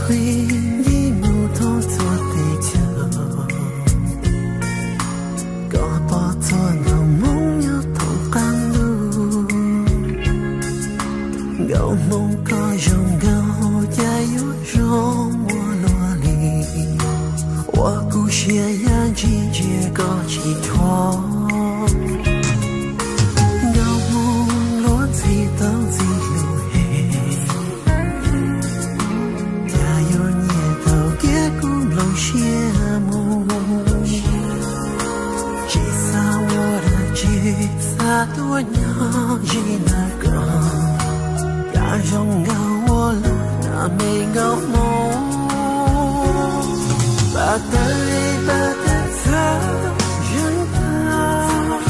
Peb nce mus thoob txhua teb chaws, koj pom txhua ntu moo nyob thoob qab ntuj. Nkauj Hmoob koj zoo nkauj cas yuav zoo ua luaj li, ua kuv siab ya ntshis ntsia koj tsis thuam. Nkauj Hmoob luag ntxhi tau ntxim hlub heev, cas yuav nyiam tau kiag kuv nplooj siab mus. Tsis xav ua dab tsi, xav tuaj nyob ze ntawm koj, cas zoo nkauj ua luaj na me Nkauj Hmoob. Pab tawg li pab tawg txhawv zeeg tag,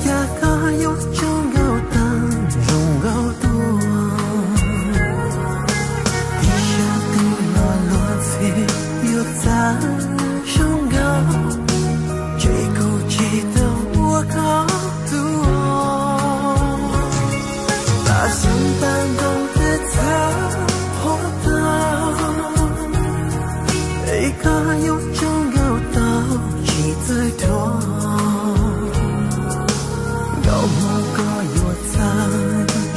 cas koj yuav tsaug nkauj tag zoo nkauj tuaj. Tib sab twg los luag ntxhi yuav txawj zoo nkauj, ces kuv tsis tau ua koj tus. Pab xyoob pab ntoo twb txawj qhuav tag, es koj yuav tsaug nkauj tau tsis txawj thuam. Nkauj Hmoob koj yuav txawj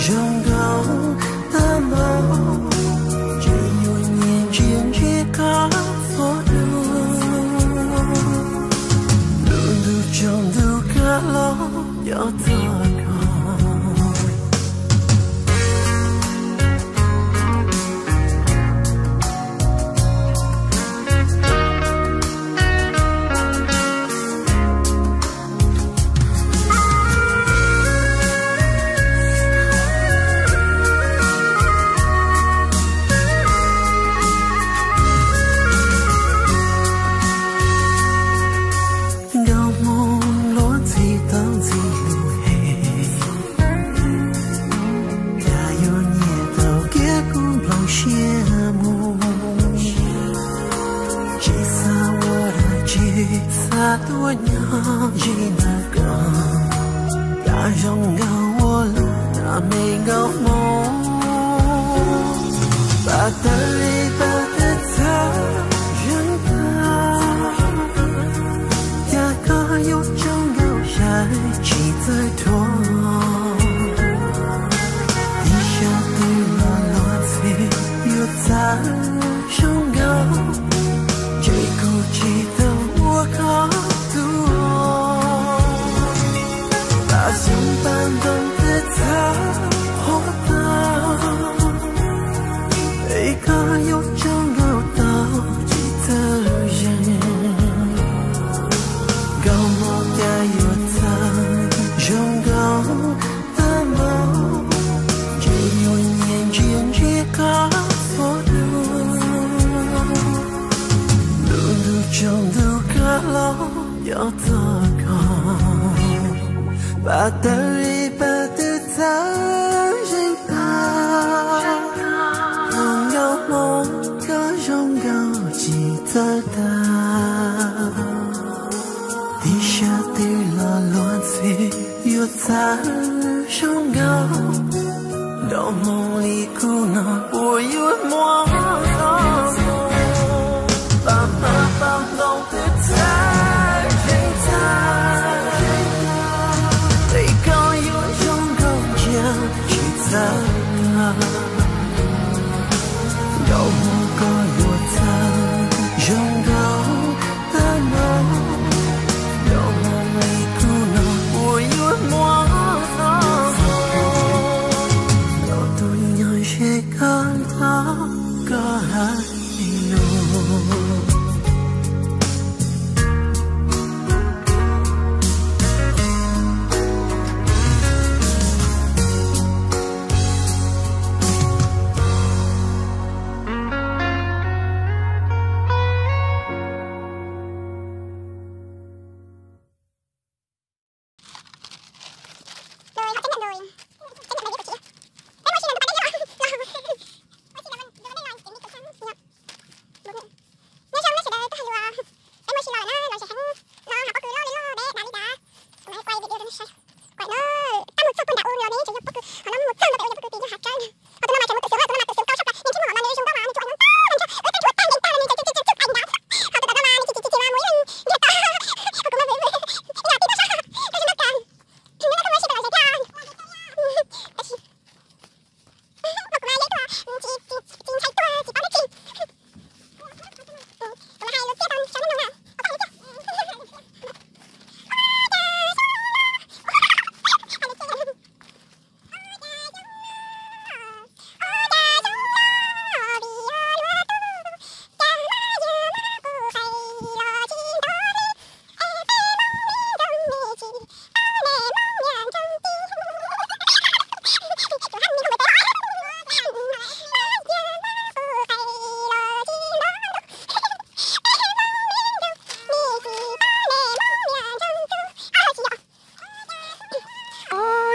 zoo nkauj tag npaum, ces yuav nyiam ntsia ntsia koj txhua hnub. Lub ntuj tsaus ntuj kav los cov txog koj. Nkauj Hmoob luag ntxhi tau ntxim hlub heev, cas yuav nyiam tau kiag kuv nplooj siab mus. Tsis xav ua dab tsi, xav tuaj nyob ze ntawm koj, cas zoo nkauj ua luaj na me Nkauj Hmoob. Pab tawg li pab tawg txhawv zeeg tag, cas koj yuav tsaug nkauj sai tsis txawj thuam. Tib sab twg los luag ntxhi yuav txawj zoo nkauj, ces kuv tsis tau ua koj tus. Pab xyoob pab ntoo twb txawj qhuav tag, es koj yuav tsaug nkauj tau tsis txawj zeeg. Nkauj Hmoob cas yuav txawj zoo nkauj tag npaum, ces yuav nyiam ntsia ntsia koj txhua hnub. Lub ntuj tsaus ntuj kav los cov txog koj, pab tawg li pab twg txawj zeeg tag. Nkauj Hmoob koj zoo nkauj tsis txawj tag, tib sab twg los luag ntxhi yuav txawj zoo nkauj. Nkauj Hmoob li kuv no puas yuav muaj txoj hmoo, pab pab pab ntoo twb txawj zeeg tag, es koj yuav zoo nkauj ntsia tsis txawj tag. Nkauj Hmoob koj yuav txawj zoo nkauj tag npaum, Nkauj Hmoob li kuv no puas yuav muaj txoj hmoo, los tus nyob ze koj nrog koj hais lus. Rồi, họ chấp nhận rồi. Chấp nhận bài viết của chị. Thế mà chị làm được bài viết nhá. Mà chị làm được bài viết nhá, chị kiểm định của trang. Được. Ua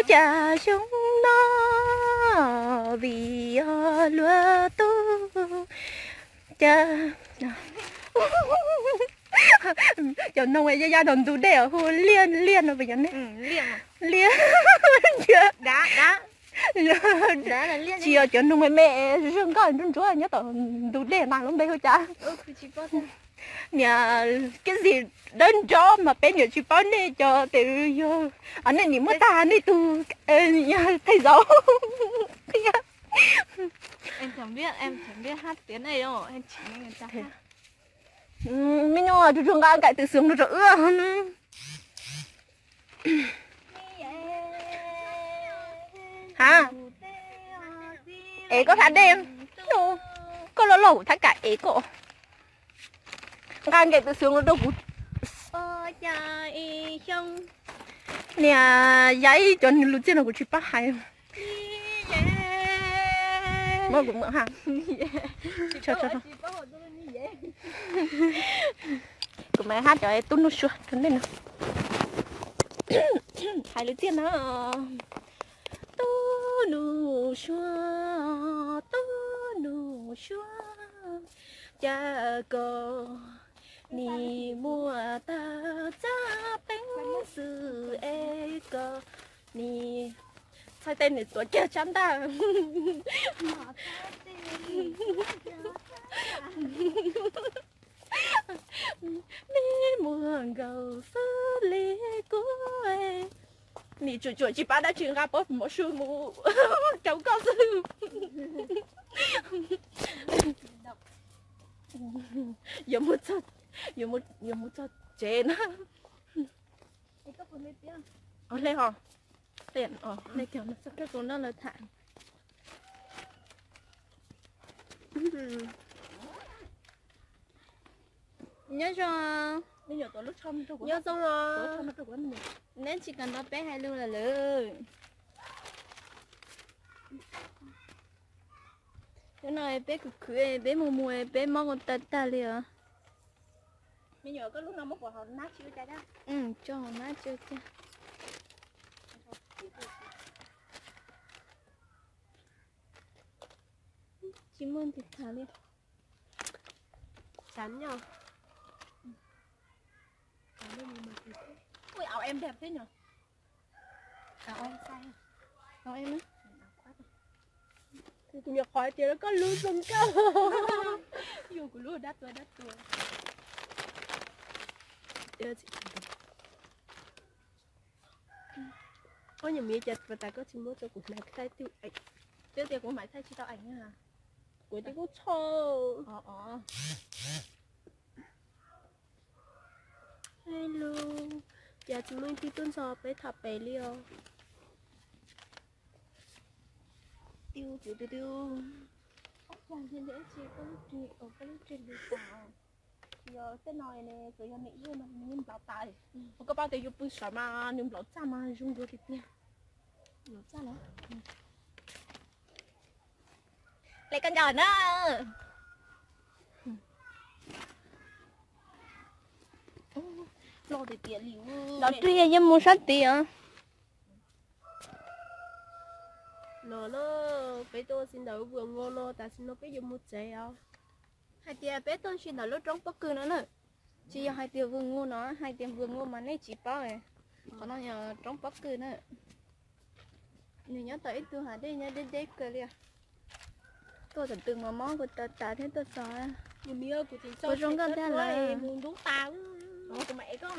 cas xyoo no vim yog luag tug, cas cov noog ya ya rau ntug dej hu liaj liaj no puas yog ne? Liaj, tsis yog cov noog me me zoo nkauj ntsuab ntsuab nyob tom ntug dej mas lub npe hu cas? Niam Kiab Xis dawb nrov mas peb niam tsis paub nej cov tes yog, nej nim muab tag nej tus thej zaum. Me nyuam tsuag tsuag nqa nkaim twm xwm no rau wb. Ha, es koj thab dej, koj loj loj kuv thab kam es koj. Nqa nkaim twm xwm no rau kuv. Niam, yav ib cov lus txiaj no kuv tsis paub hais. Kuv mam hab cov tub nuj sua rau nej no. Hais lus txiaj no. Tub nuj sua, tub nuj sua, cas koj nim muaj tag txaj peev xwm es koj nim txhais tes nim tuav kiag tsab ntaj. Neb muag nkaus xwb li kuv, nim tsuam tsuam tsis pab dab tsi nqa pob mov su mus rau koj xwb. Yuav mus txog tsev na. Hle ho, hle, hle kiag no txog rau tus no lawv tham. Nyob zoo, nyob zoo os. Neb tsis kam nrog peb hais lus lawm lawm. Hnub no peb khwv khwv, peb mus mus, peb mob kuv tawv tag li os. Tso hauv nab tsis ua cas. Tsis muaj ntsis tham li. Ui, áo em đẹp thế nhỉ? Áo em size. Áo em á. Kuv nyuam qhuav tias koj lub zoo nkauj. Yus kuv lub dab tuag dab tuag. Koj nyuam miv cas tas koj tsis muab rau kuv hnav thaij twj eem. Twb tias kuv hnav thaij tsis tau eem na. Kuv twb kuj txhoj. Hello, cas tsis muaj ib tug tuaj nrog peb tham pem li os. Tiu tiu tiu tiu. Ob, cas nthe nthe tsis koj lub ris, koj lub ris li tas. Yog tej no ne, txawm yog niam yog no nws yeej nplaum tas. Koj paub tias yus pw sawv mas nws nplaum txaj mas zoo dua tiag tiag. Nplaum txaj los. Lawv koj nco na. Los tiag tiag li. Los twg yeej mus sab tid os. No na, peb tuaj ua si ntawm vwm ngu no, tam sim no peb yuav mus tsev os. Hais tias peb tuaj si ntawm lub roob pob kws no na. Tsis yog hais tias vwm ngu no, hais tias vwm ngu mas nej tsis paub. Qhov no yog roob pob kws na. Nws nyob tau ib tug hav dej nyob deb deb kawg li. Tuaj tam twg mas mob kuv tawv tas thiab tuaj txog. Kuv zoo nkauj thiab lawm. Kuv mas ev koj,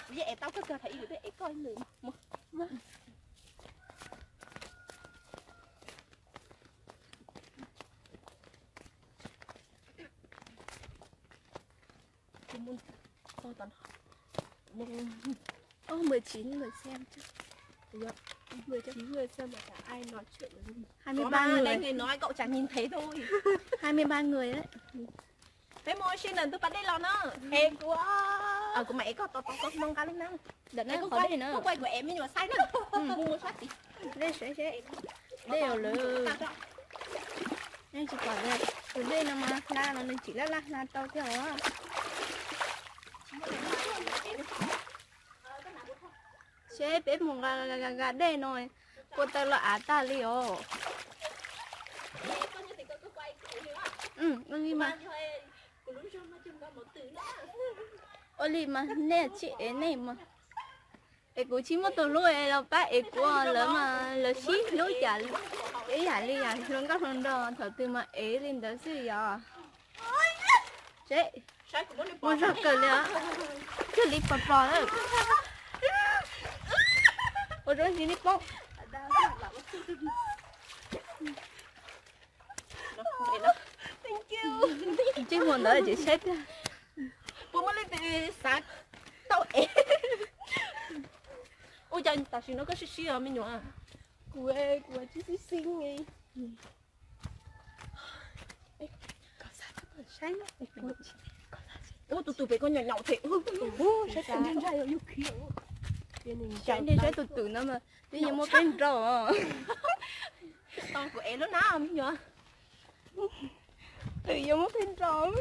kuv yeej ev tau koj kawg, thaum ub kuv twb ev koj ib lwm. Ơ, mười chín, mười xem chứ. Mười chín người xem mà chả ai nói chuyện với mình. Hai mươi ba người. Có mà, đây người nói cậu chả nhìn thấy thôi. Hai mươi ba người đấy. Peb mus ua si ntawm ntug pas dej los na. Es kuv, kuv mam ev koj tau tau koj moo nqa lub nab. Ntawm no kuv qhuas kuv ev me nyuam saib na. Mus ua sab tid. Dej seb seb. Dej lawm. Nej tsis pom tias tus dej no mas hla los nws tsim laj laj hla tau thiab os. Seb peb mus nqa dej no, kua taw los av tag li os. Ua li mas, ua li mas nej tsis ev nej mas. Es kuv tsis muaj tus hlub es los pab ev kuv, lawv mas lawv sib hlub cas ib yam li yam hluas nkauj hluas nraug thaum twg mas ev li ntawd xwb yom. Seb, ua zog kawg li os. Cuag li pos pos na. Ua zoo ntsis li poob. Ntsej muag ntawd ces saib tiag. Puas muaj leej twg xav tau ev? Ua cas tam sim no koj sib sib os me nyuam? Kuv, kuv tsis sib xib li. Ua tus tus pem koj nyaum nyaum thiab. Saib nej saib tus twm no mas twb yuav muab peb nrauj. Kuv ev lub nab me nyuam. Twm yuav muab peb nrauj.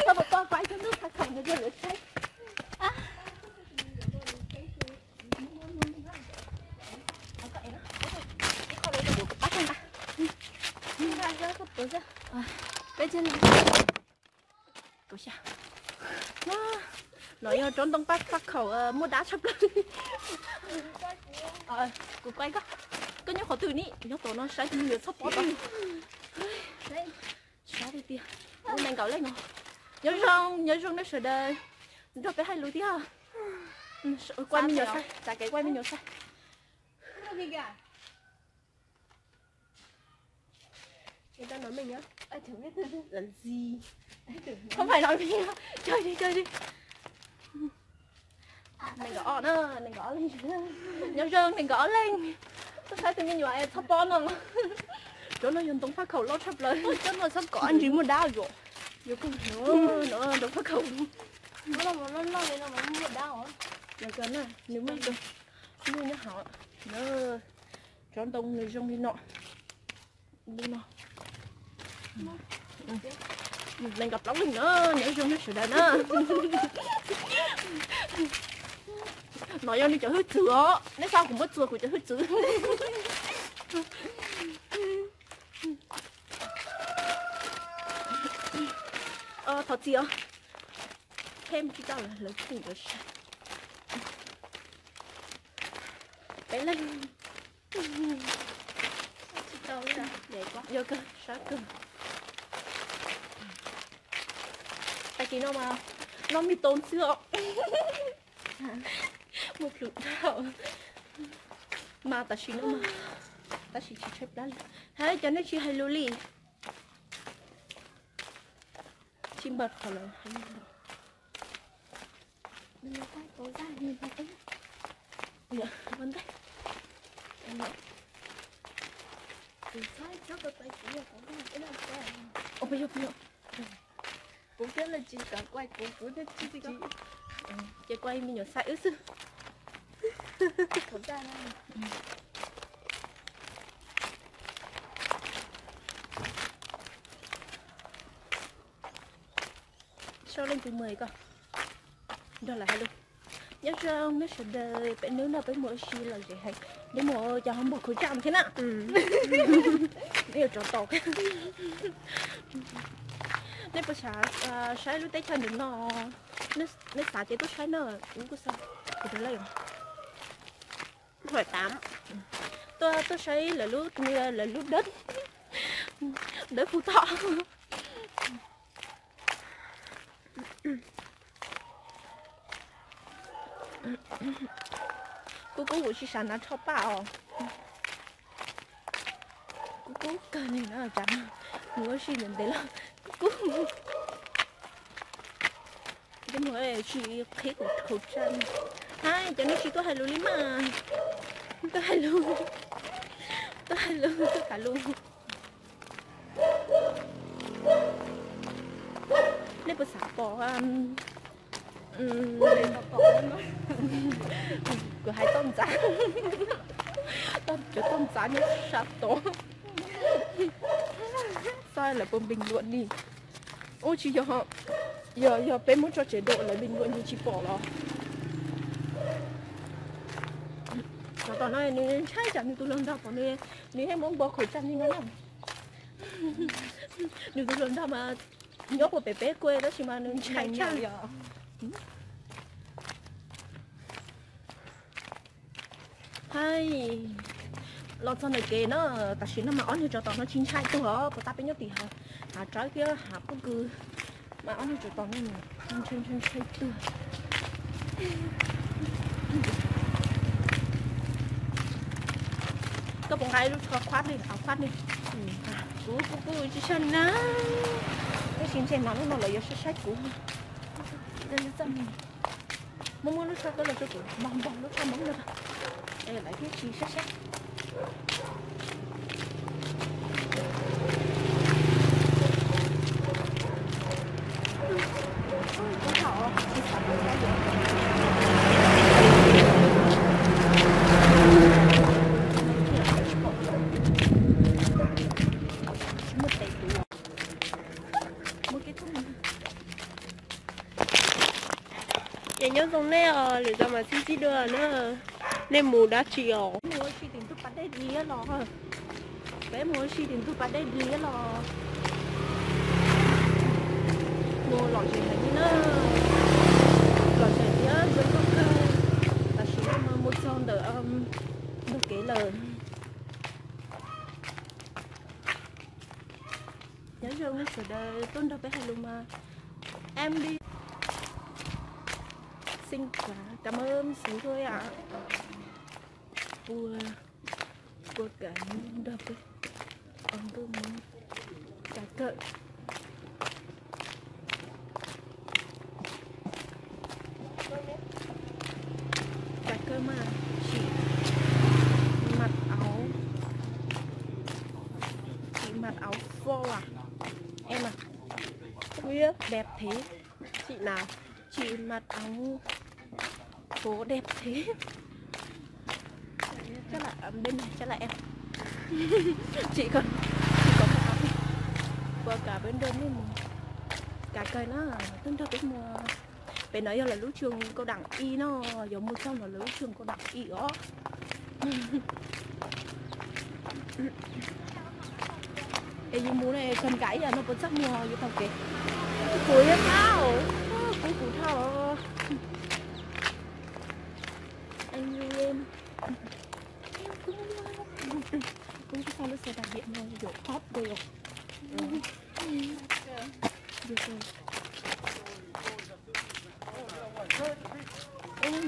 Koj puas tau pab ib tug ntub phaj khaum ntawd rau lawv saib? Peb no yog tsob ntoo phaj khaum muaj dab tshaj plaws. Kuv pab koj, koj nyob qhov twg ni? Nyob tom no saib tus me nyuam txhob pom tau. Sab tiag tiag. Ub, nees nkaum leej no. Nyob zoo, nyob zoo nej sawv daws. Nrog peb hais lus thiab. Kuaj me nyuam saib, txav kev kuaj me nyuam saib. Không phải nói gì. Chơi đi, chơi đi. Nees nkaum ob na, nees nkaum ob leej. Nyob zoo nees nkaum ob leej. Tuaj saib tus me nyuam txhob pom no. Cov no yog ntoo phaj khaum loj tshaj plaws. Cov no txhob kom ntsis muaj dab yom. Yog koj no, ntoo phaj khaum. Loj loj li no mas muaj dab os. Yog koj na, nws muaj ib tug nyuj nyob hauv. Cov ntoo nws zoo li no. Li no. Nees nkaum plaub leej na, nyob zoo nej sawv daws na. No yog nws cov hwj txwv os, nej saib kuv muab txuas kuv cov hwj txwv. Thov txim os. Thêm tsis tau lawv txim lawv sai. Peb leeg. Yog kawg, sab kawg. Tag kis no mas noj me too xwb os. Muaj plhws dhau. Mas tam sim no mas tab sis tsis tshaib plab li. Hais cov nej tsis hais lus li. Tsis npaj qhov lawm. Kuv thiab Laj Tsis kam kuaj kuv, kuv thiab Tsis Tsis. Ces kuaj me nyuam xaib wb xwb. Sau leej twg mus ko, nrog lawv hais lus. Nyob zoo nej sawv daws, peb hnub no peb mus ua si lom zem heev, neb mus cov hauv npog khuv zaj thiab na. Neb yuav tsov tau. Nej puas xav saib lub teb chaws ntawm no? Nej xav ces tuaj saib na, kuv kuj xav. Kuv rau lawm. Tuaj, tuaj saib lawv lub, lawv lub dawb, dawb Phu Thọ. Kub kub, kuv tsis xav hnav tsho paj os. Kub kub kawg li na, cas mus ua si ntev ntev los kub kub. Peb mus tsis qhib kuv khẩu trang. Hais cov nej tsis tuaj hais lus li mas. Tuaj hais lus, tuaj hais lus, tuaj hais lus. Nej puas xav pom? Kuv hais toj ntxav, cov toj ntxav nyob sab tod. Xav lawv puas bình luận li. Ua tsis yog, yog, yog peb muab tso tsev dua lawv bình luận yus tsis pom los? Cov tom no nws ntshai tsam nws tus hluas nraug pom nws, nws thiaj muab npo khẩu trang li no na. Nws tus hluas nraug mas nyob puag pem peb ko tab sis mas nws ntshai tsam. Hais los txog ntawm kev no, tam sim no mas ob niag tsov tom no tsis ntshai tuag os, puas tas peb nyob tim hav tsawb thiab hav pob kws mas ob niag tsov tom no ntshai ntshai ntshai tuag. Koj puas nqa ib lub tsho khuab li, av khuab li? Kuv, kuv, kuv tsis saib na. Tab sis ntshe mas lub no lawv yuav saib saib kuv. Muab, muab lub tsho koj los rau kuv, npog npog lub tsho Hmoob no, lawv thiaj tsis saib saib. Ces nyob zoo nej os, lwm zaus mam sib ntsib dua na. Nej mus dab tsi os? Mus ua si tim ntug pas dej dlig los. Peb mus ua si tim ntug pas dej dlig los. Mus lom zem heev li na. Lom zem thiab zoo nkauj kawg. Tam sim no mus txog ntawm ntug kev lawm. Nyob zoo nej sawv daws tuaj nrog peb hais lus mas. Em đi. Xin chào, cảm ơn xíu thôi ạ. Ua, ua cas nrog peb ua ntu mus cà kơm. Cà kơm mà chị mặc áo, chị mặc áo phô à? Em à? Ui, đẹp thế. Chị nào? Chị mặc áo phô đẹp thế. Chắc là, à, bên này chắc là em. Chị còn, chị có mặc áo. Ua cas peb nrog nej mus cà kơm na, twb nrog peb mus. Pem no yog lawv lub trường cao đẳng y no, yuav mus txog lawv lub trường cao đẳng y os. Es yus mus ne, kawg nkaus ib yam no puas txaj muag yus taug kev? Kuv yog qab, kuv kuv dhau. Anh yêu em. Em cũng yêu anh. Cũng có sao lướt xe đạp điện mà dụ hot rồi. Được rồi.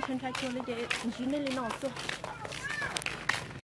Ntshai ntshai tsuag li ces ntsib nej li no xwb.